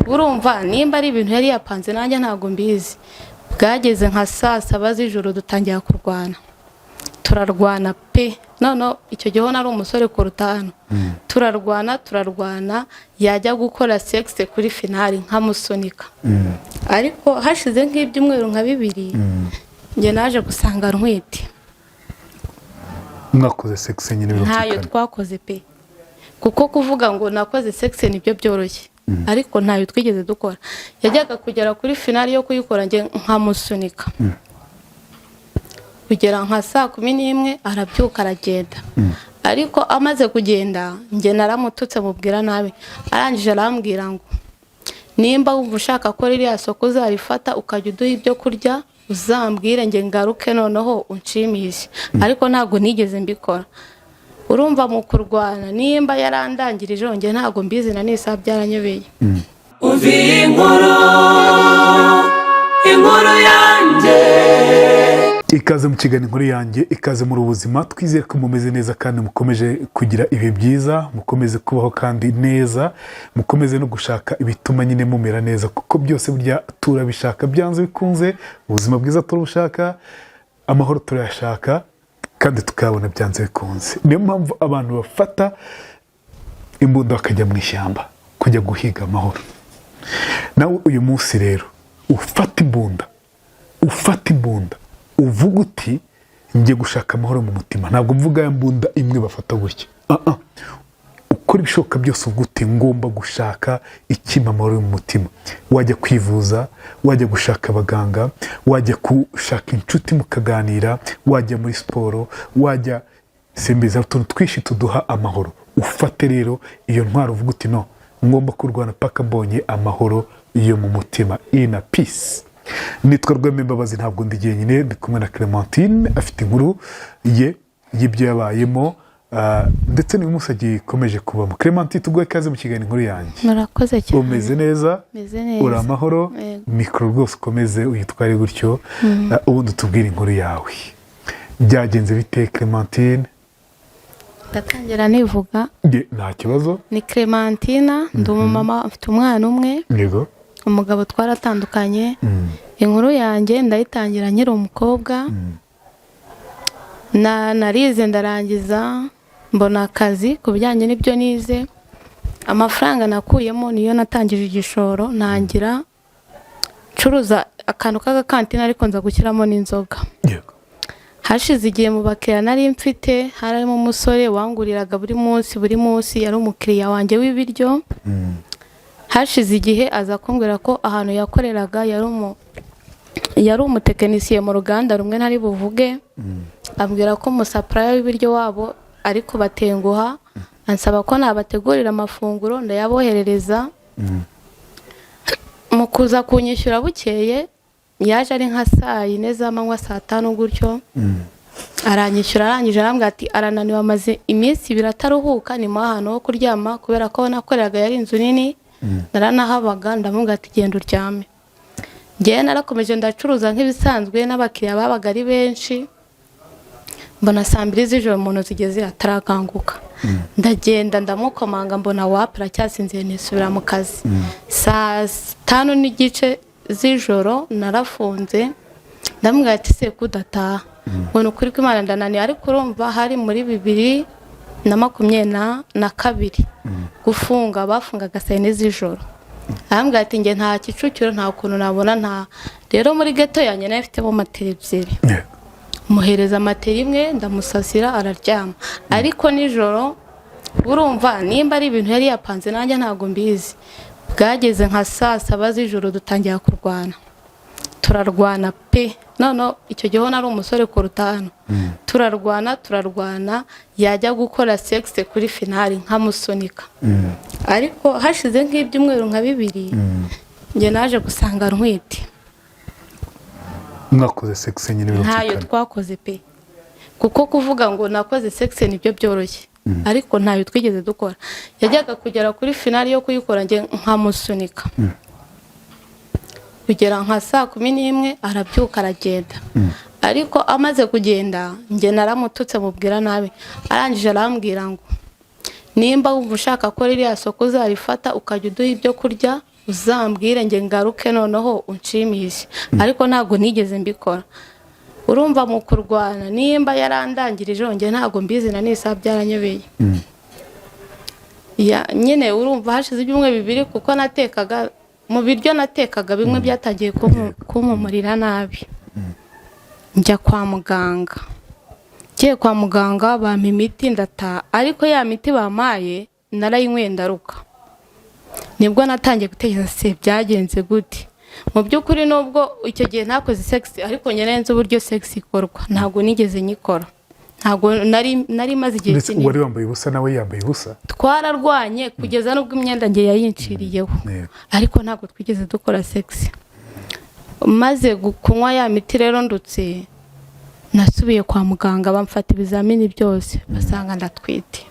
Urumva, nimba ari ibintu yari yapanze, nanjye ntabwo mbizi. Bwageze nka saa 7 z'ijoro dutangira kurwana, turarwana pe. Noneho icyo gihe nari umusore kuruta hano. Turarwana, turarwana, yajya gukora sex kuri final nkamusunika. Ariko hashize nk'ibyumweru nka 2, njye naje gusanga ntwite. Mwakoze sex nyine? Ntayo. Birumvikana. Twakoze pe, kuko kuvuga ngo nakoze sex nibyo byoroshye, ariko ntayo twigeze dukora. Yajyaga kugera kuri final yo kuyikora, njye nkamusunika. Kugera nka saa 11 arabyuka aragenda. Ariko amaze kugenda, njye naramututse, mubwira nabi. Arangije arambwira ngo nimba wumva ushaka ko ririya soko uzarifata, ukajya uduha ibyo kurya, uzambwire njye ngaruke noneho unshimishe. Ariko ntabwo nigeze mbikora. Urumva, mu kurwana, nimba yarandangirije, njye ntabwo mbizi, na n'isaha byaranyobeye. Umva iyi nkuru, inkuru yanjye. Ikaze mu kiganiro Inkuru Yanjye, ikaze muri ubuzima. Twizere ko mumeze neza kandi mukomeje kugira ibihe byiza, mukomeze kubaho kandi neza, mukomeze no gushaka ibituma nyine mumera neza, kuko byose burya turabishaka byanze bikunze. Ubuzima bwiza turabushaka, amahoro turayashaka kandi tukayabona byanze bikunze. Niyo mpamvu abantu bafata imbunda bakajya mu ishyamba kujya guhiga amahoro. Nawe uyu munsi rero ufata imbunda, ufata imbunda uvuga uti: "Njye gushaka amahoro mu mutima." Ntabwo mvuga ya mbunda imwe bafata gutya. Ah, ah. Ukora ibishoboka byose uvuga uti: "Ngomba gushaka ikimpa amahoro mu mutima." Wajya kwivuza, wajya gushaka abaganga, wajya gushaka inshuti mukaganira, wajya muri siporo, wajya simbiza, utuntu twinshi tuduha amahoro. Ufate rero iyo ntwaro uvuga uti: "No, ngomba kurwana paka mbonye amahoro yo mu mutima, inner peace." Nitwa Rwema Imbabazi, ntabwo ndi jyenyine, ndi kumwe na Clementine. Afite inkuru ye y'ibyo yabayemo, ndetse n'uyu munsi agikomeje kubamo. Clementine, tuguhe ikaze mu kiganiro Inkuru Yanjye. Murakoze cyane. Umeze neza? Meze neza. Uri amahoro? Yego. Mikoro rwose ukomeze uyitware gutyo. Ubundi utubwire inkuru yawe, byagenze bite, Clementine? Ndatangira nivuga. Nta kibazo. Ni Clementina, ndi umumama, mfite umwana umwe. Umugabo twaratandukanye. Inkuru yanjye ndayitangira nkiri umukobwa. Na narize ndarangiza, mbona akazi ku bijyanye n'ibyo nize. Amafaranga nakuyemo niyo natangije igishoro, ntangira ncuruza akantu k'agakantine, ariko nza gushyiramo n'inzoga. Hashize igihe, mu bakiriya nari mfite harimo umusore wanguriraga buri munsi, buri munsi yari umukiriya wanjye w'ibiryo. Hashize igihe aza kumbwira ko ahantu yakoreraga yari umutekinisiye mu ruganda rumwe ntari buvuge. Ambwira ko umusupplier w'ibiryo wabo ari kubatenguha, ansaba ko nabategurira amafunguro, ndayaboherereza. Mu kuza kunyishyura bukeye, yaje ari nka saa 4 z'amanywa, saa 5 gutyo, aranyishyura. Arangije arambwira ati arananiwe, amaze iminsi 2 ataruhuka, ni ahantu ho kuryama, kubera ko aho nakoreraga yari inzu nini, naranahabaga. Ndamubwira ati: "Genda uryame." Ngewe narakomeje ndacuruza nk'ibisanzwe, n'abakiriya babaga ari benshi. Mbona saa 2 z'ijoro umuntu zigeze atarakanguka, ndagenda ndamukomanga, mbona wapi, aracyasinziye, nisubira mu kazi. Saa 5:30 z'ijoro narafunze, ndamubwira ati: "Se kudataha?" Ngo: "Ni ukuri kw'Imana ndananiwe." Ariko urumva, hari muri 2022. Gufunga bafungaga saa 4 z'ijoro. Arambwira ati: "Njye nta Kicukiro, nta kuntu nabona nta." Rero muri geto yanjye nayo ifitemo matera ebyiri, muhereza matera imwe, ndamusasira araryama. Ariko nijoro, urumva, nimba ari ibintu yari yapanze, nanjye ntabwo mbizi. Bwageze nka saa 7 z'ijoro dutangira kurwana, turarwana pe. Noneho icyo gihe nari umusore kuruta hano. Turarwana, turarwana, yajya gukora sex kuri final nkamusunika. Ariko hashize nk'ibyumweru nka 2, njye naje gusanga ntwite. Mwakoze sex nyine? Ntayo. Birumvikana. Twakoze pe, kuko kuvuga ngo nakoze sex nibyo byoroshye, ariko ntayo twigeze dukora. Yajyaga kugera kuri final yo kuyikora, njye nkamusunika. Kugera nka saa 11 arabyuka aragenda. Ariko amaze kugenda, njye naramututse, mubwira nabi. Arangije arambwira ngo nimba wumva ushaka ko ririya soko uzarifata, ukajya uduha ibyo kurya. Uzambwire nge ngaruke noneho unshimishe. Ariko ntabwo nigeze mbikora. Urumva mu kurwana, nimba yarandangirije, nge ntabwo mbizi, na n'isaha byaranyobeye. Ya, nyine urumva hashize ibyumweru 2, kuko natekaga, mu biryo natekaga bimwe byatangiye kumpumurira nabi, njya kwa muganga. Ngiye kwa muganga bampa imiti, ndataha, ariko ya miti bampaye narayinyweye ndaruka. Nibwo natangiye gutekereza: se byagenze gute? Mu by'ukuri, nubwo icyo gihe ntakoze sex, ariko njye nzi uburyo sex ikorwa. Ntabwo nigeze nyikora, ntabwo nari maze igihe Ndetse kinini. uwari wambaye ubusa nawe yambaye ubusa? Twararwanye kugeza n'ubwo imyenda nge yayinciriyeho, ariko ntabwo twigeze dukora sex. Maze kunywa ya miti rero ndutse, nasubiye kwa muganga, bamfata ibizamini byose, basanga ndatwite.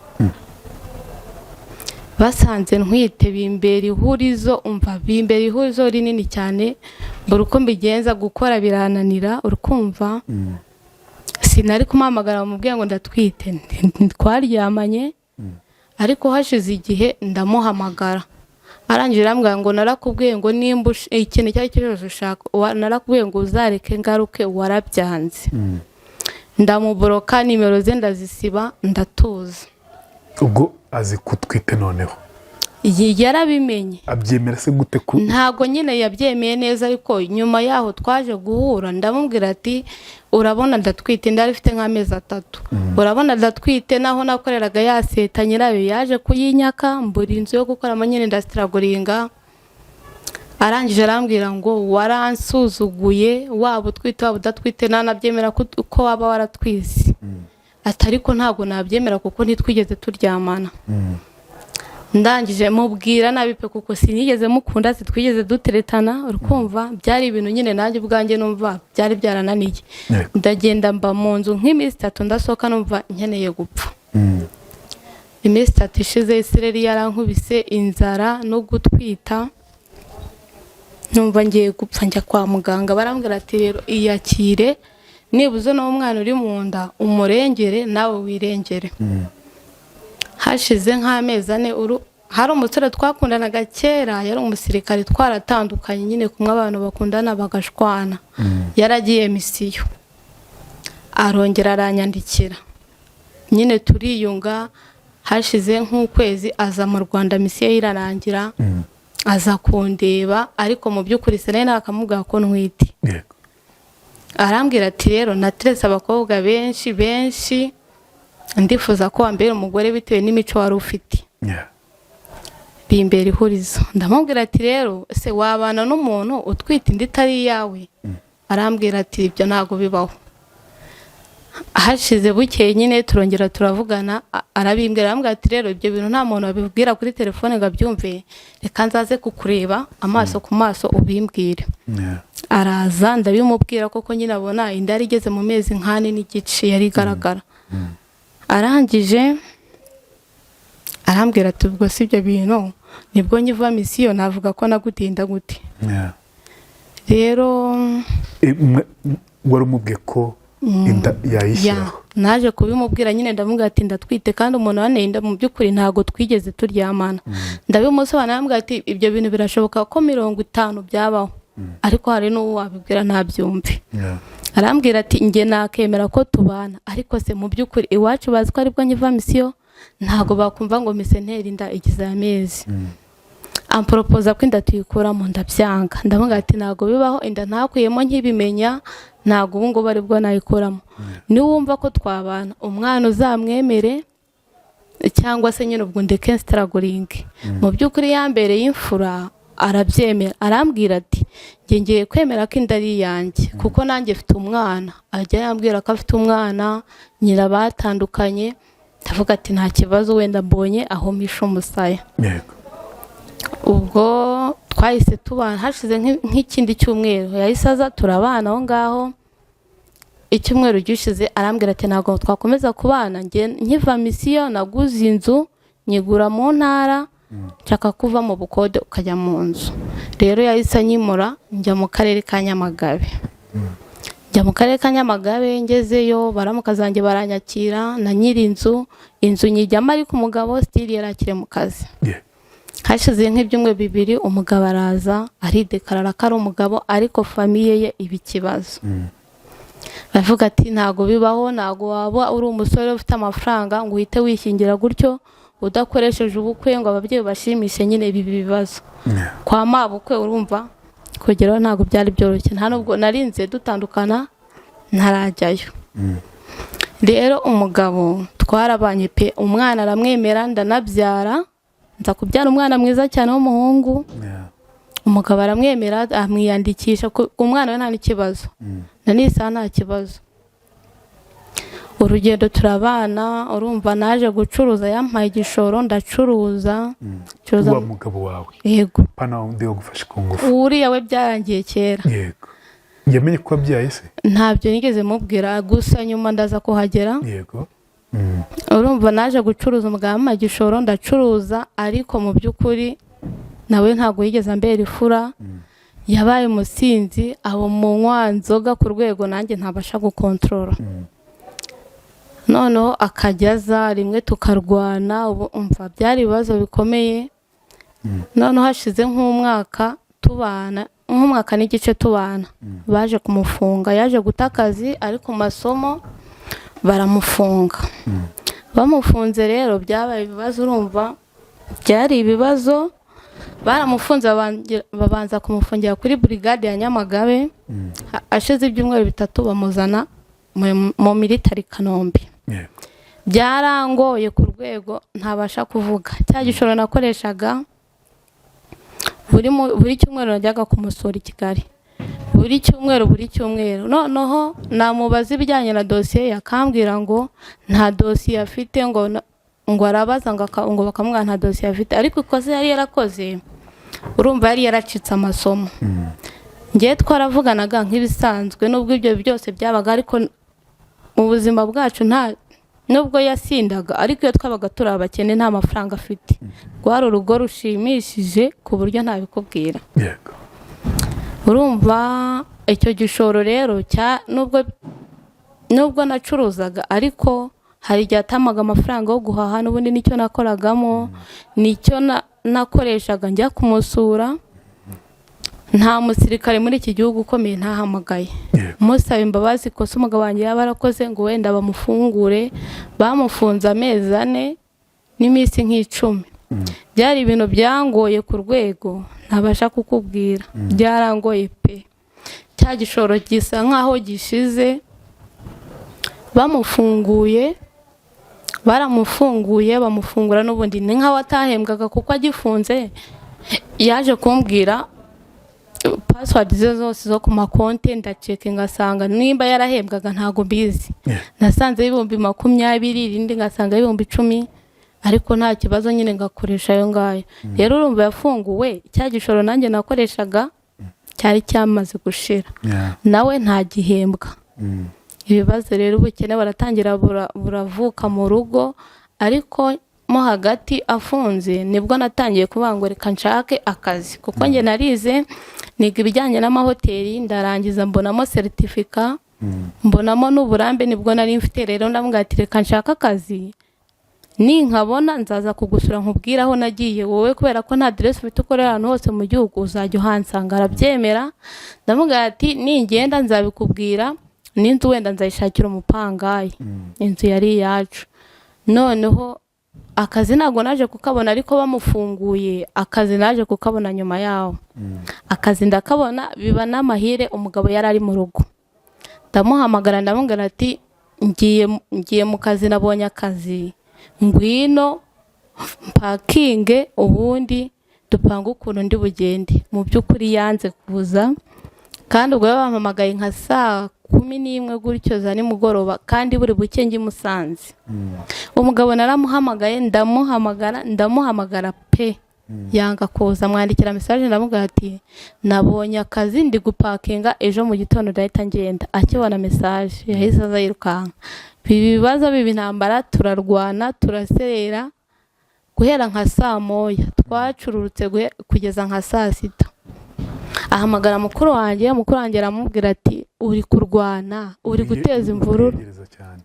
Basanze ntwite, bimbera ihurizo. Umva, bimbera ihurizo rinini cyane, mbura uko mbigenza, gukora birananira. Urukumva sinari kumuhamagara bamubwira ngo ndatwite, twaryamanye. Ariko hashize igihe ndamuhamagara, arangije arambwira ngo: "Narakubwiye ngo nimba ikintu icyo ari cyo cyose ushaka, narakubwiye ngo uzareke ngaruke, warabyanze." Ndamuboroka, nimero ze ndazisiba, ndatuza. Ubwo azi kutwite noneho? Iyi yarabimenye. Abyemera se gute ku Ntabwo nyine yabyemeye neza, ariko nyuma yaho twaje guhura, ndamubwira ati: "Urabona ndatwite." Inda ifite nk'amezi 3. "Urabona ndatwite, naho nakoreraga ya seta nyirayo yaje kuyinyaka, mbura inzu yo gukoramo, nyine ndastrugglinga." Arangije arambwira ngo: "Waransuzuguye, waba utwite waba udatwite, nanabyemera ko waba waratwise." Ati: "Ariko ntabwo nabyemera kuko ntitwigeze turyamana." Ndangije mubwira nabi pe, kuko sinigeze mukunda, sitwigeze duteretana. Urukumva byari ibintu nyine nanjye ubwanjye numva byari byarananiye. Ndagenda mba mu nzu nk'iminsi 3, ndasohoka numva nkeneye gupfa. Iminsi 3 ishize, isereri yarankubise, inzara no gutwita, numva ngiye gupfa. Njya kwa muganga, barambwira ati: "Rero iyakire, nibuze n'umwana uri mu nda umurengere, nawe wirengere." Hashize nk'amezi 4, hari umusore twakundanaga kera, yari umusirikare, twaratandukanye nyine kumwe abantu bakundana bagashwana. Yaragiye misiyo, arongera aranyandikira, nyine turiyunga. Hashize nk'ukwezi aza mu Rwanda, misiyo ye irarangira, aza kundeba, ariko mu by'ukuri sinari nakamubwira ko ntwite. Arambwira ati: "Rero nateretse abakobwa benshi benshi, ndifuza ko wambera umugore bitewe n'imico wari ufite." Bimbera ihurizo. Ndamubwira ati: "Rero se wabana n'umuntu utwite inda itari iyawe?" Arambwira ati: "Ibyo ntabwo bibaho." Hashize bukeye nyine turongera turavugana, arabimbwira, arambwira ati: "Rero ibyo bintu nta muntu wabibwira kuri telefone ngo abyumve, reka nzaze kukureba amaso ku maso ubimbwire." Araza, ndabimubwira, koko nyine abona inda yari igeze mu mezi nk'ane n'igice, yari igaragara. Arangije arambwira ati: "Ubwo si ibyo bintu, nibwo nkiva misiyo, navuga ko nagutinda gute?" Rero Wari umubwiye ko inda yayishyiraho? Naje kubimubwira nyine, ndamubwira ati: "Ndatwite, kandi umuntu waneye inda mu by'ukuri ntabwo twigeze turyamana." Ndabimusobanurira, arambwira ati: "Ibyo bintu birashoboka ko 50 byabaho, ariko hari n'uwo wabibwira ntabyumve." Arambwira ati: "Njye nakemera ko tubana, ariko se mu by'ukuri iwacu bazi ko aribwo nkiva misiyo, ntabwo bakumva ngo mise ntera inda igize amezi." Amporopoza ko inda tuyikuramo, ndabyanga. Ndavuga ati: "Ntabwo bibaho, inda ntakuyemo nkibimenya, ntabwo ubu ngubu aribwo nayikuramo. Niwumva ko twabana, umwana uzamwemere, cyangwa se nyine ubwo ndeke nstrugglinge." Mu by'ukuri yambereye imfura, arabyemera. Arambwira ati: "Njye ngiye kwemera ko inda ari iyanjye, kuko nanjye mfite umwana." Ajya yambwira ko afite umwana, nyina batandukanye. Ndavuga ati: "Nta kibazo, wenda mbonye aho mpisha umusaya." Ubwo twahise tubana. Hashize nk'ikindi cyumweru yahise aza, turabana aho ngaho. Icyumweru gishize arambwira ati: "Ntabwo twakomeza kubana, njye nkiva misiyo naguze inzu, nyigura mu ntara, nshaka kuva mu bukode ukajya mu nzu." Rero yahise anyimura, njya mu karere ka Nyamagabe. Njya mu karere ka Nyamagabe, ngezeyo baramuka zanjye baranyakira na nyiri inzu. Inzu nyijyamo, ariko umugabo still yari akiri mu kazi. Hashize nk'ibyumweru 2 umugabo araza aridekarara ko ari umugabo, ariko famille ye iba ikibazo. Baravuga ati ntago bibaho, ntago waba uri umusore ufite amafaranga ngo uhite wishyingira gutyo udakoresheje ubukwe ngo ababyeyi bashimishe nyine ibi bibazo. Kwa mabukwe urumva kugeraho ntago byari byoroshye, nta nubwo narinze dutandukana ntarajyayo. Rero umugabo twarabanye pe, umwana aramwemera ndanabyara, nza kubyara umwana mwiza cyane w'umuhungu. Umugabo aramwemera amwiyandikisha ku mwana we nta n'ikibazo, na n'isaha nta kibazo. Urugendo turabana, urumva naje gucuruza, yampaye igishoro ndacuruza ncuruza. Wa mugabo wawe? Yego. Pana undi wagufashe ku ngufu? Uriya we byarangiye kera. Yego, yamenye ko wabyaye se? Ntabyo nigeze mubwira, gusa nyuma ndaza kuhagera. Yego. Urumva naje gucuruza, umugabo ampaye igishoro ndacuruza, ariko mu by'ukuri nawe ntabwo yigeze ambera ifura. Yabaye umusinzi, aba umunywa nzoga ku rwego nanjye ntabasha gukontorora. Noneho akajya aza rimwe tukarwana, ubu umva byari ibibazo bikomeye. Noneho hashize nk'umwaka tubana, nk'umwaka n'igice tubana, baje kumufunga. Yaje guta akazi ari ku masomo, baramufunga. Bamufunze rero byabaye ibibazo, urumva byari ibibazo. Baramufunze, babanza kumufungira kuri burigade ya Nyamagabe. Ashize ibyumweru 3 bamuzana mu militari Kanombe. Byarangoye ku rwego ntabasha kuvuga. Cya gishoro nakoreshaga buri cyumweru najyaga kumusura i Kigali, buri cyumweru, buri cyumweru. Noneho namubaza ibijyanye na dosiye ye, akambwira ngo nta dosiye afite, ngo arabaza ngo bakamubwira nta dosiye afite. Ariko ikosa yari yarakoze, urumva yari yaracitse amasomo. Ngewe twaravuganaga nk'ibisanzwe nubwo ibyo byose byabaga, ariko mu buzima bwacu nta nubwo yasindaga, ariko iyo twabaga turi abakene nta mafaranga afite, rwari urugo rushimishije ku buryo ntabikubwira. Urumva icyo gishoro rero cya nubwo nacuruzaga, ariko hari igihe atamaga amafaranga yo guhaha, n'ubundi nicyo nakoragamo, nicyo nakoreshaga njya kumusura. Nta musirikare muri iki gihugu ukomeye ntahamagaye musaba imbabazi kosa umugabo wanjye yaba yarakoze ngo wenda bamufungure. Bamufunze amezi 4 n'iminsi nk'10. Byari ibintu byangoye ku rwego ntabasha kukubwira, byarangoye pe. Cya gishoro gisa nkaho gishize. Bamufunguye, baramufunguye, bamufungura n'ubundi ni nkaho atahembwaga kuko agifunze yaje kumbwira password ze zose zo ku makonti, ndaceka ngasanga nimba yarahembwaga ntabwo mbizi. Nasanze 20,000, irindi ngasanga 10,000, ariko nta kibazo nyine ngakoresha ayo ngayo. Rero urumva yafunguwe cya gishoro nanjye nakoreshaga cyari cyamaze gushira, nawe ntagihembwa. Ibibazo rero, ubukene baratangira buravuka mu rugo. Ariko mo hagati afunze nibwo natangiye kuvuga ngo reka nshake akazi, kuko njye narize, niga ibijyanye n'amahoteli, ndarangiza, mbonamo seritifika, mbonamo n'uburambe nibwo nari mfite. Rero ndamubwira ati reka nshake akazi, ninkabona nzaza kugusura nkubwire aho nagiye. Wowe kubera ko nta aderesi ufite ukorera ahantu hose mu gihugu, uzajya uhansanga. Arabyemera. Ndamubwira ati ningenda nzabikubwira, n'inzu wenda nzayishakira umupangayi. Inzu yari iyacu. Noneho akazi ntabwo naje kukabona, ariko bamufunguye akazi naje kukabona nyuma yaho. Akazi ndakabona, biba n'amahire umugabo yari ari mu rugo. Ndamuhamagara, ndamubwira ati ngiye mu kazi, nabonye akazi, ngwino mpakinge ubundi dupange ukuntu ndi bugende. Mu by'ukuri yanze kuza, kandi ubwo bampamagaye nka saa 11 gutyo za nimugoroba, kandi buri buke njye i Musanze. Umugabo naramuhamagaye, ndamuhamagara, ndamuhamagara pe, yanga kuza. Mwandikira message, ndamubwira ati nabonye akazi, ndi gupakinga, ejo mu gitondo ndahita ngenda. Akibona message yahise aza yirukanka. Biba ibibazo, biba intambara, turarwana, turaserera guhera nka saa 1, twacururutse kugeza nka saa 6. Ahamagara mukuru wanjye, mukuru wanjye aramubwira ati uri kurwana, uri guteza imvururu. Wiyegereza cyane.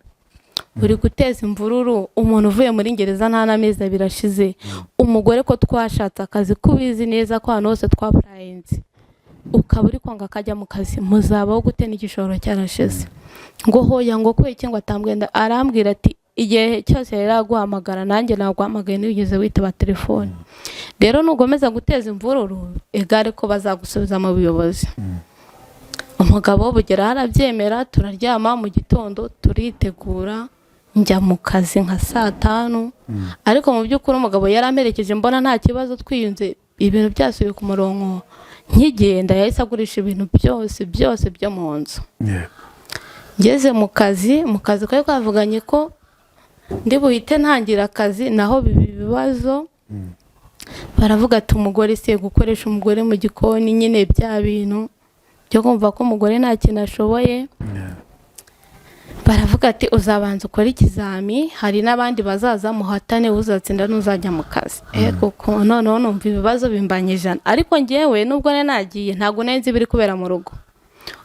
Uri guteza imvururu, umuntu uvuye muri gereza nta n'amezi 2 ashize, umugore ko twashatse akazi, ko ubizi neza ko ahantu hose twapurayinze, ukaba uri kwanga akajya mu kazi, muzabaho gute n'igishoro cyarashize? Ngo hoya, ngo kubera iki ngo atambwenda? Arambwira ati igihe cyose yari aguhamagara, nanjye naguhamagaye ntiwigeze witaba telefone. Rero nugomeza guteza imvururu, egare ko bazagusubiza mu buyobozi. Umugabo bugera arabyemera, turaryama. Mu gitondo turitegura, njya mu kazi nka saa 5. Ariko mu by'ukuri umugabo yaramperekeje, mbona nta kibazo, twiyunze, ibintu byasubiye ku murongo. Nkigenda yahise agurisha ibintu byose byose byo mu nzu. Ngeze mu kazi kari twavuganye ko ndi buhite ntangira akazi, naho biba ibibazo. Baravuga ati umugore se, gukoresha umugore mu gikoni, nyine bya bintu byo kumva ko umugore nta kintu ashoboye. Baravuga ati uzabanza ukore ikizami, hari n'abandi bazaza muhatane, uzatsinda n'uzajya mu kazi. Ego ko noneho numva ibibazo bimbanye ijana. Ariko ngewe nubwo nari nagiye, ntabwo nari nzi ibiri kubera mu rugo.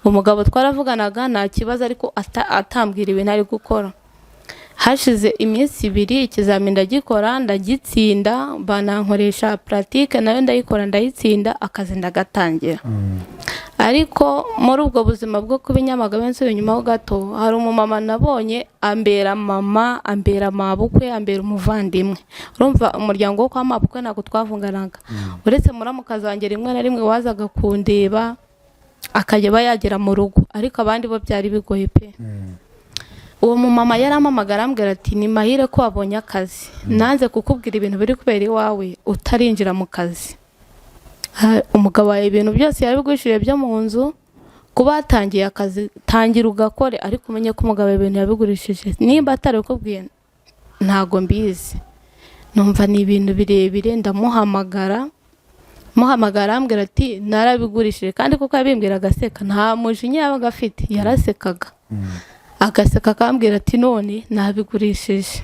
Umugabo twaravuganaga nta kibazo, ariko atambwira ibintu ari gukora. Hashize iminsi 2, ikizami ndagikora ndagitsinda, banankoresha pratique nayo ndayikora ndayitsinda, akazi ndagatangira. Ariko muri ubwo buzima bwo kuba i Nyamagabe, nsubiye inyuma ho gato, hari umumama nabonye ambera mama, ambera mabukwe, ambera umuvandimwe. Urumva umuryango wo kwa mabukwe ntabwo twavuganaga, uretse muramukazi wanjye rimwe na rimwe wazaga kundeba, akajya aba yagera mu rugo, ariko abandi bo byari bigoye pe. Uwo mumama yarampamagara, arambwira ati ni mahire ko wabonye akazi, nanze kukubwira ibintu biri kubera iwawe utarinjira mu kazi. Umugabo wawe ibintu byose yabigurishije byo mu nzu, kuba watangiye akazi, tangira ugakore, ariko umenye ko umugabo ibintu yabigurishije. Nimba atarabikubwiye ntago mbizi. Numva ni ibintu birebire. Ndamuhamagara, muhamagara, arambwira ati narabigurishije. Kandi kuko yabimbwira agaseka, nta mujinya yabaga afite, yarasekaga, agaseka, akambwira ati none nabigurishije.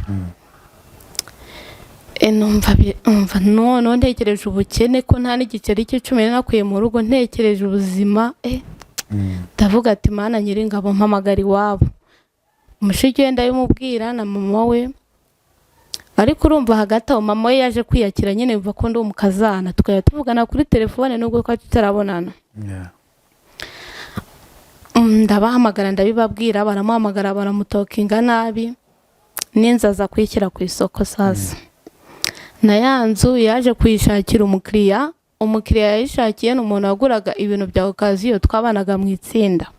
Numva noneho ntekereje ubukene, ko nta n'igiceri cy'icumi nari nakuye mu rugo, ntekereje ubuzima, ndavuga ati Mana nyiringabo. Mpamagara iwabo, mushiki we ndabimubwira na mama we. Ariko urumva hagati aho mama we yaje kwiyakira nyine, yumva ko ndi umukazana, tukajya tuvugana kuri telefone nubwo twari tutarabonana. Ndabahamagara ndabibabwira, baramuhamagara, baramutokinga nabi, n'inzu aza kuyishyira ku isoko. Sasa na ya nzu yaje kuyishakira umukiriya. Umukiriya yayishakiye ni umuntu waguraga ibintu bya occasion, twabanaga mu itsinda.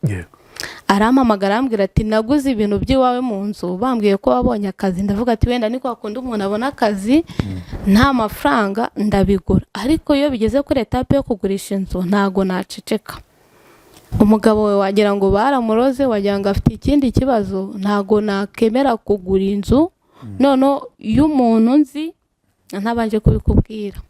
Arampamagara, arambwira ati naguze ibintu by'iwawe mu nzu, bambwiye ko wabonye akazi. Ndavuga ati wenda ni kwa kundi umuntu abona akazi nta mafaranga, ndabigura. Ariko iyo bigeze kuri étape yo kugurisha inzu, ntago naceceka. Umugabo we wagira ngo baramuroze, wagira ngo afite ikindi kibazo. Ntago nakemera kugura inzu noneho y'umuntu nzi ntabanje kubikubwira.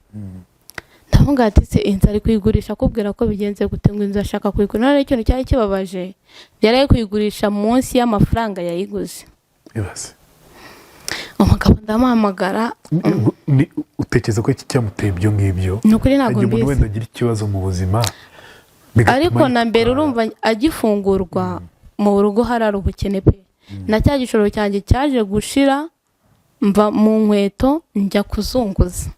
Ndavuga ati se inzu ari kuyigurisha akubwira ko bigenze gute? Ngo inzu ashaka kuyigura. Noneho ikintu cyari kibabaje, yari ari kuyigurisha munsi y'amafaranga yayiguze. Ibaze. Umugabo ndamuhamagara. Utekereza ko iki cyamuteye ibyo ngibyo? Ni ukuri ntabwo Igihe umuntu mbizi. wenda agira ikibazo mu buzima, bigatuma Ariko na mbere yitwara. Urumva agifungurwa mu rugo harari ubukene pe, na cya gishoro cyanjye cyaje gushira, mva mu nkweto njya kuzunguza.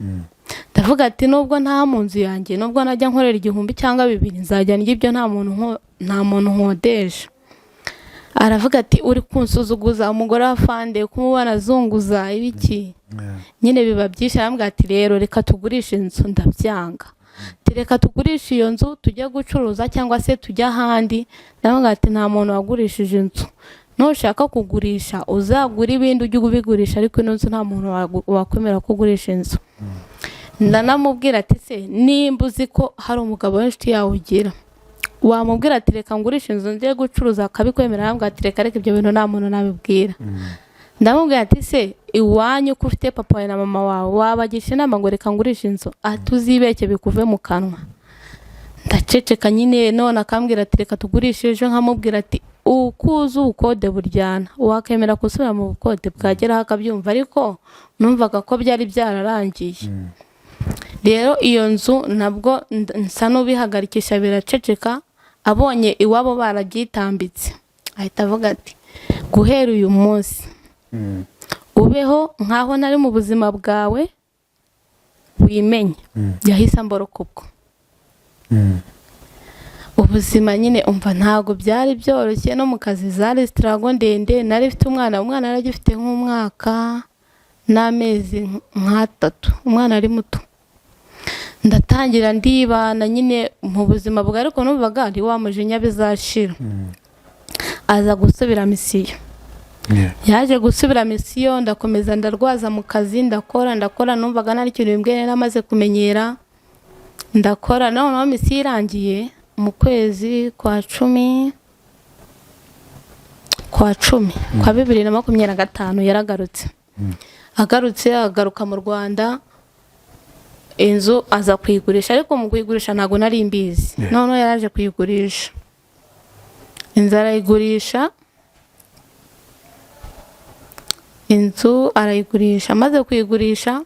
Ndavuga ati nubwo nta mu nzu yanjye, nubwo najya nkorera 1000 cyangwa 2000, nzajya ndya ibyo, nta muntu nkodesha. Aravuga ati uri kunsuzuguza umugore wa fande, kumubona azunguza ibiki? Nyine biba byinshi. Arambwira ati rero reka tugurishe inzu. Ndabyanga. Ati reka tugurishe iyo nzu tujye gucuruza cyangwa se tujye ahandi. Ndavuga ati nta muntu wagurishije inzu, nushaka kugurisha uzagura ibindi ujye ubigurisha, ariko ino nzu nta muntu wakwemera ko ugurisha inzu. Ndanamubwira ati se nimba uzi ko hari umugabo w'inshuti yawe ugira, wamubwira ati reka ngurishe inzu njye gucuruza, akabikwemera? Arambwira ati reka reka, ibyo bintu nta muntu nabibwira. Ndamubwira ati se iwanyu ko ufite papa wawe na mama wawe, wabagisha inama ngo reka ngurishe inzu? Ati uzibeke bikuve mu kanwa. Ndaceceka nyine. None akambwira ati reka tugurishe ejo, nkamubwira ati uko uzi ubukode buryana, wakemera gusubira mu bukode? Bwageraho akabyumva, ariko numvaga ko byari byararangiye. Rero iyo nzu nabwo nsa n'ubihagarikisha, biraceceka. Abonye iwabo barabyitambitse, ahita avuga ati guhera uyu munsi Ubeho nkaho nari mu buzima bwawe, wimenye. Yahise amboroka ubwo. Ubuzima nyine umva ntabwo byari byoroshye, no mu kazi zari struggle ndende. Nari mfite umwana, umwana yari agifite nk'umwaka n'amezi nk'atatu, umwana ari muto. Ndatangira ndibana nyine mu buzima bwe, ariko numvaga ari wa mujinya bizashira. Aza gusubira mission. Yaje gusubira mission, ndakomeza ndarwaza mu kazi, ndakora, ndakora. Numvaga nta kintu bimbwiye, nari namaze kumenyera, ndakora. Noneho mission irangiye mu kwezi kwa 10 kwa 2025, yaragarutse. Agarutse, agaruka mu Rwanda, inzu aza kuyigurisha, ariko mu kuyigurisha ntabwo nari mbizi. Noneho yaraje kuyigurisha inzu, arayigurisha inzu, arayigurisha. Amaze kuyigurisha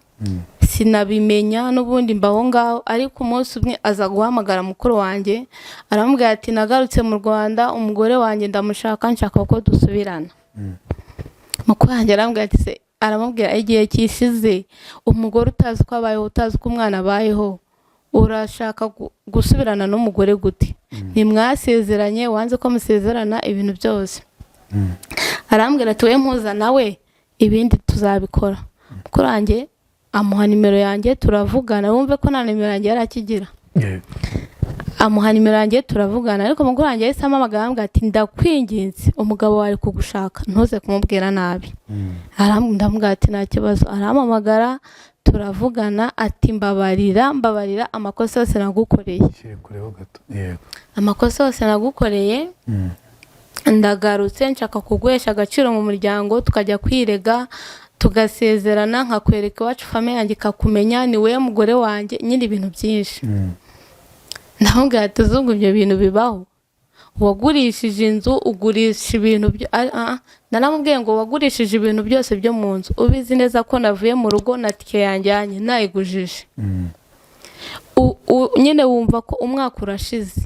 sinabimenya, n'ubundi mbaho ngaho. Ariko umunsi umwe aza guhamagara mukuru wanjye, aramubwira ati: "Nagarutse mu Rwanda, umugore wanjye ndamushaka, nshaka ko dusubirana." Mukuru wanjye arambwira ati: "Se," aramubwira, "igihe kishize umugore utazi uko abayeho, utazi uko umwana abayeho, urashaka gusubirana n'umugore gute? Ntimwasezeranye, wanze ko musezerana ibintu byose." Arambwira ati: "We mpuza nawe, ibindi tuzabikora." Mukuru wanjye amuha nimero yanjye, turavugana. Wumve ko nta nimero yanjye yari akigira. Amuha nimero yanjye, turavugana. Ariko mukuru wanjye yahise ampamagara, arambwira ati: "Ndakwinginze, umugabo wawe ari kugushaka, ntuze kumubwira nabi." Ndamubwira ati: "Nta kibazo." Arampamagara, turavugana, ati: "Mbabarira, mbabarira amakosa yose nagukoreye." Shyire kureho gato, yego. "Amakosa yose nagukoreye, ndagarutse, nshaka kuguhesha agaciro mu muryango, tukajya kwirega, tugasezerana, nkakwereka iwacu, famille yanjye ikakumenya, ni wowe mugore wanjye." Nyine ibintu byinshi. Ndamubwira ati: "Uzungu, ibyo bintu bibaho? Wagurishije inzu, ugurisha ibintu byo." Naramubwiye ngo: "Wagurishije ibintu byose byo mu nzu, ubizi neza ko navuye mu rugo na tike yanjyanye nayigujije." Nyine wumva ko umwaka urashize,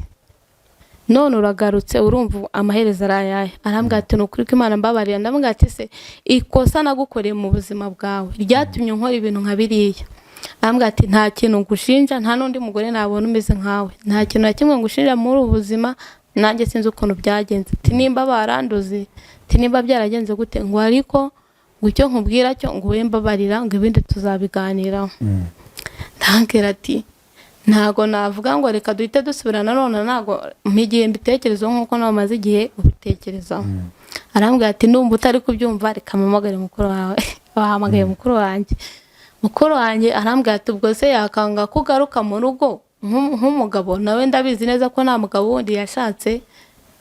none uragarutse, urumva amaherezo ari ayahe? Arambwira ati: "Ni ukuri ko Imana, mbabarira." Ndamubwira ati: "Se ikosa nagukoreye mu buzima bwawe ryatumye nkora ibintu nka biriya?" Arambwira ati: "Nta kintu ngushinja, nta n'undi mugore nabona umeze nkawe, nta kintu na kimwe ngushinja muri ubu buzima. Nanjye sinzi ukuntu byagenze." Ati: "Nimba baranduze," ati, "nimba byaragenze gute," ngo, "ariko ngo icyo nkubwira cyo, ngo wowe mbabarira, ngo ibindi tuzabiganiraho." Ndambwira ati: "Ntago navuga ngo reka duhite dusubirana none, ntago mpigiye mbitekerezo nk'uko nawe umaze igihe ubitekerezaho." Arambwira ati: "Ndumva utari kubyumva, reka mpamagare mukuru wawe." Bahamagaye mukuru wanjye. Mukuru wanjye arambwira ati: "Ubwo se yakanga ko ugaruka mu rugo nk'umugabo? Nawe ndabizi neza ko nta mugabo wundi yashatse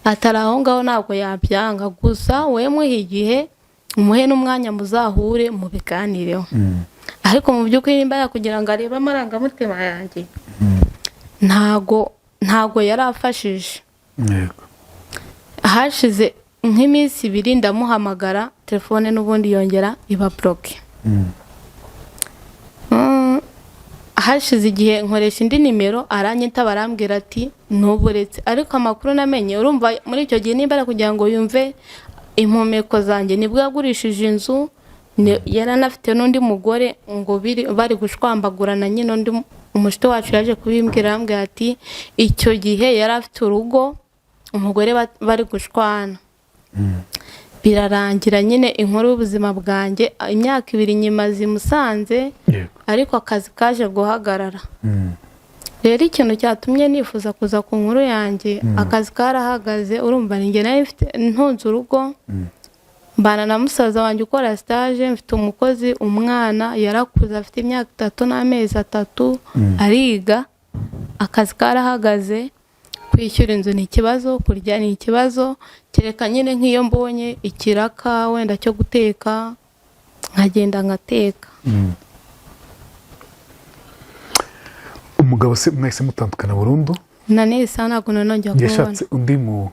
atari aho ngaho, ntabwo yabyanga. Gusa wowe muhe igihe, umuhe n'umwanya, muzahure mubiganireho." Ariko mu by'ukuri nimba yakugira ngo arebe amarangamutima yanjye, ntago yari afashije. Hashize nk'iminsi 2 ndamuhamagara, telefone n'ubundi yongera iba bloqué. Hashize igihe nkoresha indi nimero, aranyitaba, arambwira ati: "Ntuburetse." Ariko amakuru namenye, urumva muri icyo gihe nimba ari kugira ngo yumve impumeko zanjye, nibwo yagurishije inzu, yari anafite n'undi mugore, ngo bari gushwambagurana nyine. Undi umushuti wacu yaje kubimbwira, arambwira ati: "Icyo gihe yari afite urugo, umugore bari gushwana." Birarangira nyine inkuru y'ubuzima bwanjye, imyaka 2 nyimaze i Musanze. Ariko akazi kaje guhagarara. Rero ikintu cyatumye nifuza kuza ku nkuru yanjye, akazi karahagaze. Urumva ni njye nari mfite ntunze urugo, mbana na musaza wanjye ukora stage, mfite umukozi, umwana yarakuze, afite imyaka 3 n'amezi 3, ariga. Akazi karahagaze, kwishyura inzu ni ikibazo, kurya ni ikibazo, kereka nyine nk'iyo mbonye ikiraka wenda cyo guteka, nkagenda ngateka. Umugabo se mwahise mutandukana burundu? Na nisa ntabwo nanongera kumubona. Yashatse undi mu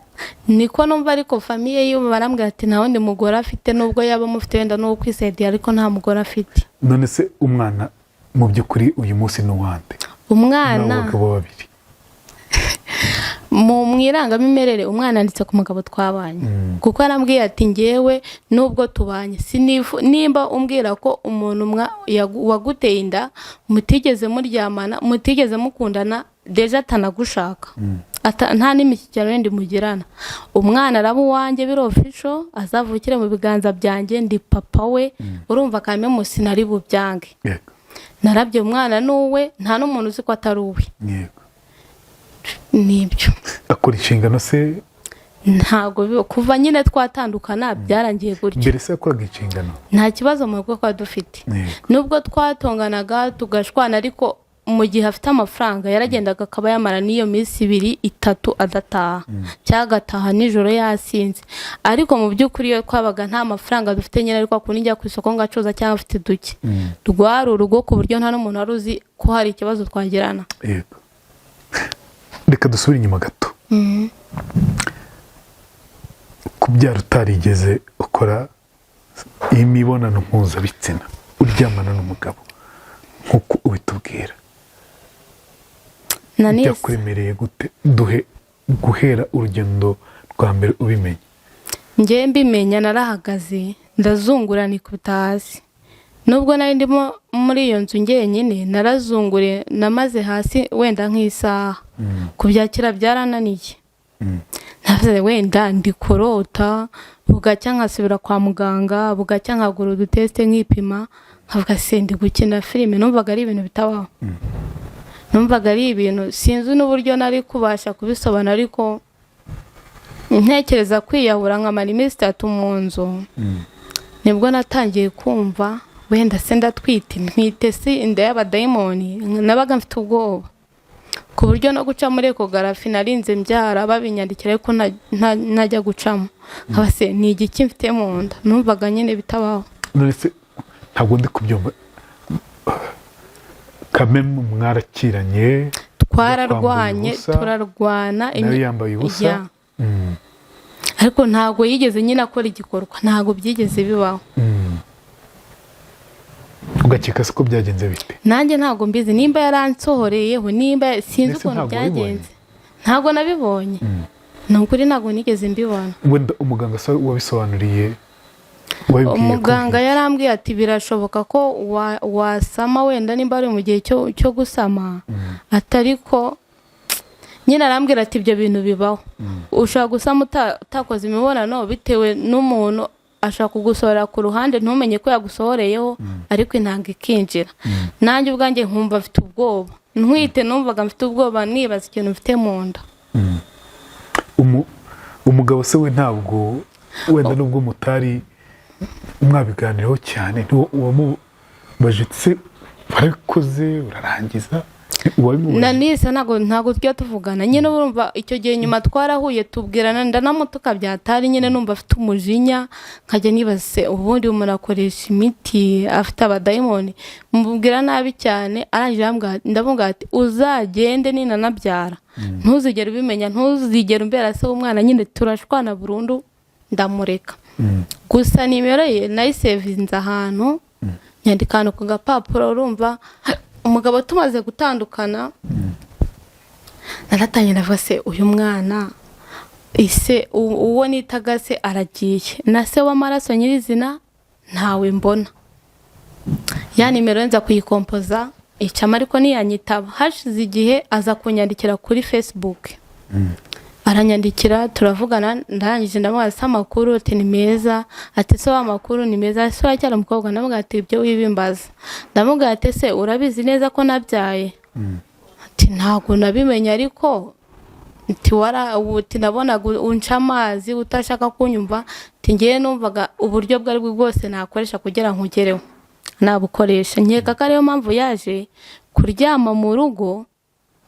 Niko numva, ariko famille yiwe barambwira ati: "Nta wundi mugore afite, nubwo yaba amufite wenda n'uwo kwisaidiya, ariko nta mugore afite." None se umwana mu by'ukuri uyu munsi ni uwande? Umwana n'abo bagabo babiri. Mu Mu irangamimerere umwana yanditse ku mugabo twabanye, kuko yarambwiye ati ngewe nubwo tubanye nimba umbwira ko umuntu waguteye inda mutigeze muryamana, mutigeze mukundana, déjà atanagushaka, nta n'imishyikirano yindi mugirana, umwana araba uwanjye biri official, azavukire mu biganza byanjye, ndi papa we. Urumva kamwe sinari bubyange. Narabye umwana n'uwe, nta n'umuntu uzi ko atari uwe. Nibyo. Akora inshingano se? Ntabwo kuva nyine twatandukana byarangiye gutyo. Mbere se yakoraga inshingano? Nta kibazo mu rugo twari dufite. Nubwo twatonganaga tugashwana, ariko mu gihe afite amafaranga yaragendaga akaba yamara n'iyo minsi ibiri itatu adataha, cyangwa agataha nijoro yasinze. Ariko mu by'ukuri iyo twabaga nta mafaranga dufite nyine, ariko akunda njya ku isoko ngacuruza cyangwa afite duke, rwari urugo ku buryo nta n'umuntu wari uzi ko hari ikibazo twagirana. Yego, reka dusubire inyuma gato. Kubyara utarigeze ukora imibonano mpuzabitsina, uryamana n'umugabo nk'uko ubitubwira, Na nisi byakuremereye gute? Duhe guhera urugendo rwa mbere ubimenye. Njyewe mbimenya narahagaze ndazungura nikubita hasi. Nubwo nari ndimo muri iyo nzu njyenyine, narazunguriye, namaze hasi wenda nk'isaha. Kubyakira byarananiye. Navuze wenda ndi kurota, bugacya nkasubira kwa muganga, bugacya nkagura udutesite nkipima, nkavuga se ndi gukina filime. Numvaga ari ibintu bitabaho, numvaga ari ibintu sinzi n'uburyo nari kubasha kubisobanura. Ariko ntekereza kwiyahura nkamara iminsi 3 mu nzu, nibwo natangiye kumva wenda se ndatwite, ntwite si inda y'abadayimoni. Nabaga mfite ubwoba ku buryo no guca muri échographie narinze mbyara babinyandikira, ariko ntajya gucamo, nkaba se ni igiki mfite mu nda? Numvaga nyine bitabaho. None se ntabwo ndi kubyumva kameme, mwarakiranye? Twararwanye. Ubusa, turarwana. Nawe yambaye ubusa. Ya. Ariko ntabwo yigeze nyine akora igikorwa, ntabwo byigeze bibaho. Ugakeka se ko byagenze bite? Nanjye ntabwo mbizi nimba yaransohoreyeho, nimba sinzi Mbese ukuntu ntabwo wabibonye? byagenze. Ntabwo nabibonye, ni ukuri ntabwo nigeze mbibona. Wenda umuganga se wabisobanuriye, wabibwiye ko Umuganga yarambwiye ati birashoboka ko wasama wenda nimba ari mu gihe cyo gusama, atari ko nyine arambwira ati ibyo bintu bibaho, ushobora gusama utakoze imibonano bitewe n'umuntu ashobora kugusohora ku ruhande ntumenye ko yagusohoreyeho, ariko intanga ikinjira. Nanjye ubwanjye nkumva mfite ubwoba ntwite, numvaga mfite ubwoba nibaza ikintu mfite mu nda. Umugabo se we ntabwo wenda nubwo mutari mwabiganiraho cyane, wamubajije se warabikoze urarangiza? Wabimubajije? Na nisa ntabwo tujya tuvugana nyine. Urumva icyo gihe nyuma twarahuye tubwirana, ndanamutuka byatari nyine, numva afite umujinya, nkajya nibaza se ubundi umuntu akoresha imiti afite abadayimoni? Mubwira nabi cyane. Arangije ndamubwira ati uzagende ninanabyara ntuzigere ubimenya, ntuzigere umbera se w'umwana. Nyine turashwana burundu, ndamureka. Gusa nimero ye nayisevinze ahantu, nyandika ahantu ku gapapuro. Urumva umugabo tumaze gutandukana naratangiye ndavuga se uyu mwana ise uwo nitaga se aragiye, na se w'amaraso nyirizina ntawe mbona. Ya nimero nza kuyikompoza icamo, ariko ntiyanyitaba. Hashize igihe aza kunyandikira kuri Facebook, aranyandikira turavugana. Ndangije ndamubaza se amakuru, ati ni meza, ati se w'amakuru ni meza, ese uracyari umukobwa? Ndamubwira ati ibyo wibimbaza. Ndamubwira ati ese urabizi neza ko nabyaye? Ati ntabwo nabimenye, ariko ati wara ubu ati nabonaga unca amazi utashaka kunyumva, ati ngewe numvaga uburyo bwo aribwo bwose nakoresha kugira ngo nkugereho nabukoresha. Nkeka ko ariyo mpamvu yaje kuryama mu rugo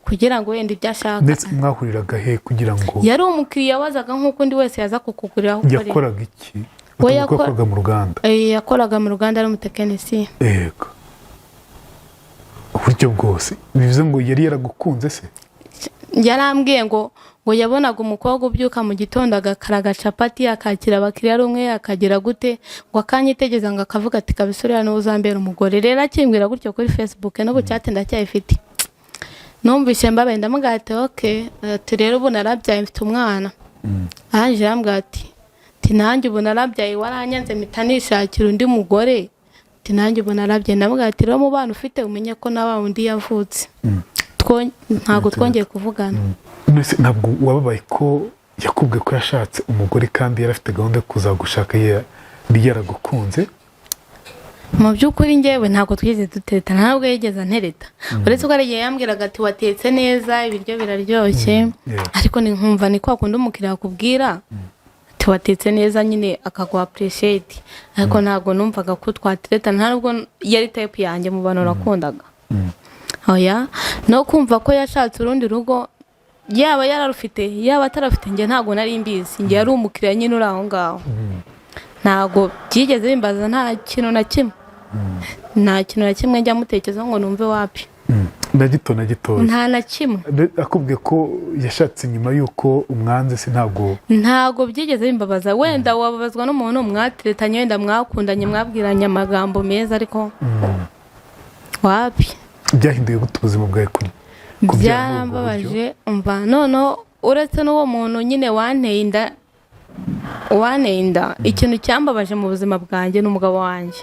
kugira ngo wenda ibyo ashaka. Ndetse mwahuriraga he kugira ngo? Yari umukiriya wazaga nk'uko undi wese yaza kukugurira aho ukorera. Yakoraga iki? We Utubwira ko yakoraga mu ruganda? Yakoraga mu ruganda ari umutekinisiye. Yego, uburyo bwose bivuze ngo yari yaragukunze se? Yarambwiye ngo yabonaga umukobwa ubyuka mu gitondo agakaraga capati, akakira abakiriya ari umwe, akagira gute, ngo akanyitegereza, ngo akavuga ati kabisa uriya niwe uzambera umugore. Rero akimbwira gutyo kuri Facebook, n'ubu chat ndacyayifite. Numvise mbabaye, ndamubwira ati okay, ati rero ubu narabyaye, mfite umwana. Arangije arambwira ati nanjye ubu narabyaye, waranyanze mpita nishakira undi mugore, ati nanjye ubu narabyaye. Ndamubwira ati rero mu bana ufite umenye ko na wa wundi yavutse. Ntabwo twongeye kuvugana. None se ntabwo wababaye ko yakubwiye ko yashatse umugore kandi yari afite gahunda yo kuzagushaka, yari yaragukunze? Mu by'ukuri njyewe ntabwo twigeze dutereta, ntabwo yigeze antereta, uretse ko hari igihe yambwiraga ati watetse neza, ibiryo biraryoshye. Ariko ni nkumva ni kwa kundi umukiriya akubwira ati watetse neza, nyine akaguha appreciate, ariko ntabwo numvaga ko twatereta, ntabwo yari type yanjye mu bantu nakundaga. Oya, no kumva ko yashatse urundi rugo, yaba yararufite yaba atarafite, njye ntabwo nari mbizi. Njye yari umukiriya nyine uri aho ngaho. Ntabwo byigeze bimbaza, nta kintu na kimwe, nta kintu na kimwe njya mutekereza ngo numve, wapi. Na gito na gitoya? Nta na kimwe. Akubwiye ko yashatse nyuma y'uko umwanze se, ntabwo? Ntabwo byigeze bimbabaza. Wenda wababazwa n'umuntu mwateretanye, wenda mwakundanye, mwabwiranye amagambo meza, ariko wapi. Byahinduye gute ubuzima bwawe kuri kubyara muri ubwo buryo? Byarambabaje. Umva, noneho uretse n'uwo muntu nyine wanteye inda, wanteye inda, ikintu cyambabaje mu buzima bwanjye ni umugabo wanjye.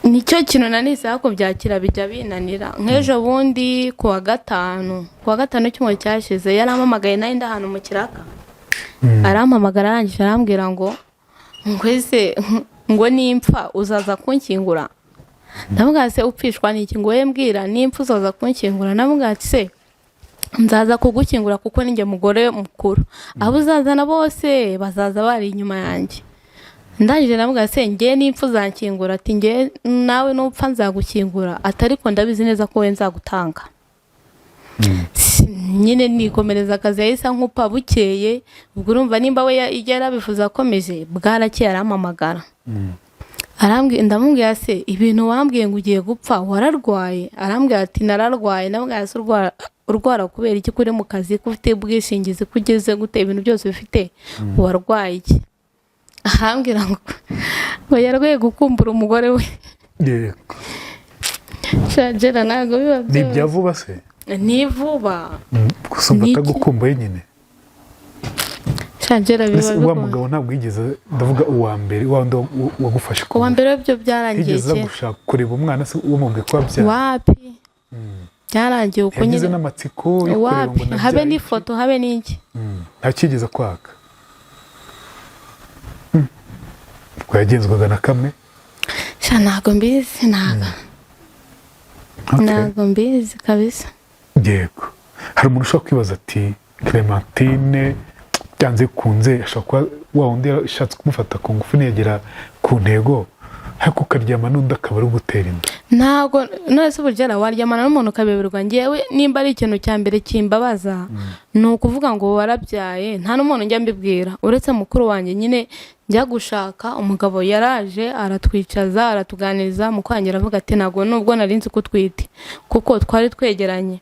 Nicyo kintu nanise kubyakira bijya binanira. Nk'ejo bundi kuwa gatanu w'icyumweru cyashize, yarampamagaye, nawe ndi ahantu mu kiraka, arampamagara, arangije arambwira ngo ese ngo nimpfa uzaza kunshyingura? Ndavuga se upfishwa n'iki? Ngo we mbwira, nimpfa uzaza kunshyingura? Ndavuga ati se nzaza kugushyingura kuko ninjye mugore mukuru, abo uzazana bose bazaza bari inyuma yanjye. Ndangije ndavuga se njye nimpfa uzanshyingura? Ati njye nawe nupfa nzagushyingura, ati ariko ndabizi neza ko we nzagutanga. Nyine nikomereza akazi, yahise ankupa. Bukeye ubwo, urumva nimba we yarabivuze akomeje, bwarakeye arampamagara, arambwira, ndamubwira se ibintu wambwiye ngo ugiye gupfa wararwaye? Arambwira ati nararwaye. Ndamubwira se urwara kubera iki, kuri mu kazi, ko ufite ubwishingizi, ko ugeze gute, ibintu byose bifite, warwaye iki? Arambwira ngo yarwaye gukumbura umugore we. Yego. Shagera, ntabwo biba Ni ibya byoroshye. vuba se? Ni vuba. Gusa umva Ni iki? atagukumbuye nyine. Shagera, biba Mbese wa bigoye. mugabo ntabwo yigeze, ndavuga uwa mbere, wa wundi wagufashe Ku wa mbere byo byarangiye yigeze aza kera. gushaka kureba umwana se, wamubwiye ko wabyaye? Wapi, byarangiye uko Yagize nyine. n'amatsiko yo kureba Wapi, ngo habe nabyaye iki? n'ifoto, habe n'iki. Nta cyigeze kwaka. Ubwo yagenzwaga na kamwe. Sha, ntabwo mbizi, ntabwo ntabwo mbizi kabisa. Yego, hari umuntu ushobora kwibaza ati Clementine byanze bikunze ashobora kuba wa wundi yashatse kumufata ku ngufu ntiyagera ku ntego, ariko ukaryama n'undi akaba ari gutera inda. Ntabwo, none se uburyo waryamana n'umuntu ukabeberwa? Ngewe nimba ari ikintu cya mbere kimbabaza ni ukuvuga ngo warabyaye. Nta n'umuntu njya mbibwira uretse mukuru wanjye. Nyine njya gushaka umugabo, yaraje aratwicaza, aratuganiriza, mu kwangira avuga ati ntabwo nubwo nari nzi ko utwite, kuko twari twegeranye.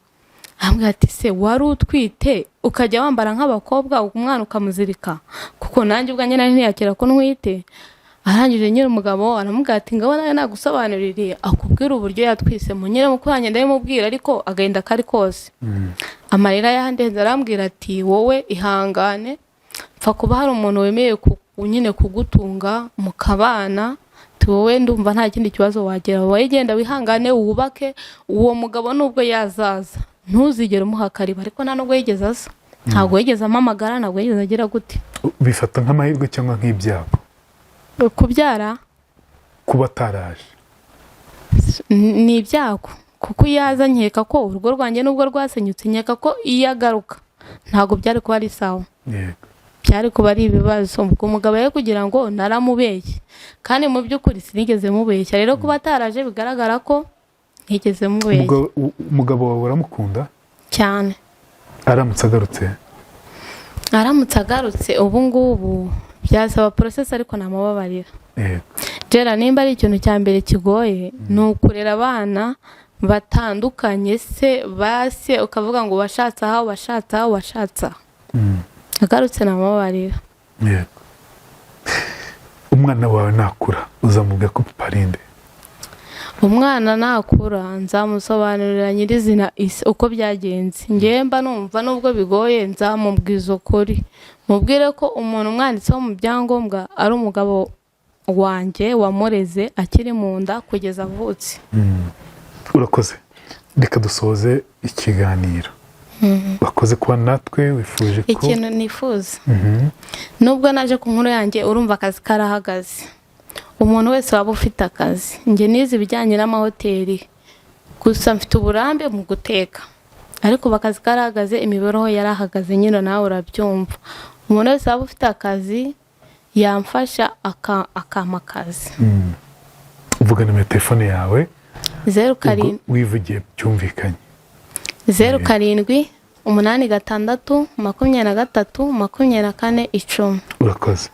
Arambwira ati se wari utwite ukajya wambara nk'abakobwa, umwana ukamuzirika? Kuko nanjye ubwanjye nari ntiyakira ko ntwite. Arangije nyine umugabo aramubwira ati ngabo nawe nagusobanuririye akubwira uburyo yatwise. Mu nyine mukuru wanjye ndabimubwira, ariko agahinda kari kose, amarira yandenze. Arambwira ati wowe ihangane, pfa kuba hari umuntu wemeye nyine kugutunga mukabana, ati wowe ndumva nta kindi kibazo wagira, wowe genda wihangane wubake, uwo mugabo nubwo yazaza ntuzigere umuha karibu. Ariko nta nubwo yigeze aza, ntabwo yigeze ampamagara, ntabwo yigeze agira gute. Bifata nk'amahirwe cyangwa nk'ibyago? Kubyara? Kuba ataraje. Ni ibyago, kuko iyo aza nkeka ko urugo rwanjye nubwo rwasenyutse, nkeka ko iyo agaruka ntabwo byari kuba ari sawa. Byari kuba ari ibibazo. Ubwo umugabo yari kugira ngo naramubeshye, kandi mu by'ukuri sinigeze mubeshya. Rero kuba ataraje bigaragara ko ntigeze mubeshya. Umugabo wawe uramukunda? Cyane. Aramutse agarutse? Aramutse agarutse ubu ngubu byasaba process, ariko namubabarira. Jera, nimba ari ikintu cya mbere kigoye ni ukurera abana batandukanye se base, ukavuga ngo washatse aha, washatse aha, washatse aha. Agarutse namubabarira. Yego. Umwana wawe nakura uzamubwira ko papa ari nde? Umwana nakura nzamusobanurira nyirizina uko byagenze. Ngewe mba numva nubwo bigoye nzamubwiza ukuri, mubwire ko umuntu umwanditseho mu byangombwa ari umugabo wanjye wamureze akiri mu nda kugeza avutse. Urakoze, reka dusoze ikiganiro. Wakoze kuba natwe, wifuje ko Ikintu nifuza, nubwo naje ku nkuru yanjye, urumva akazi karahagaze. Umuntu wese waba ufite akazi, njye nize ibijyanye n'amahoteli, gusa mfite uburambe mu guteka, ariko ubu akazi karahagaze, imibereho yarahagaze nyine, nawe urabyumva. Umuntu wese waba ufite akazi yamfasha akampa akazi. Uvuga nimero telefone yawe. Zeru Ubwo 7 wivugiye byumvikanye. 0 7 8 6 23 24 10. Urakoze.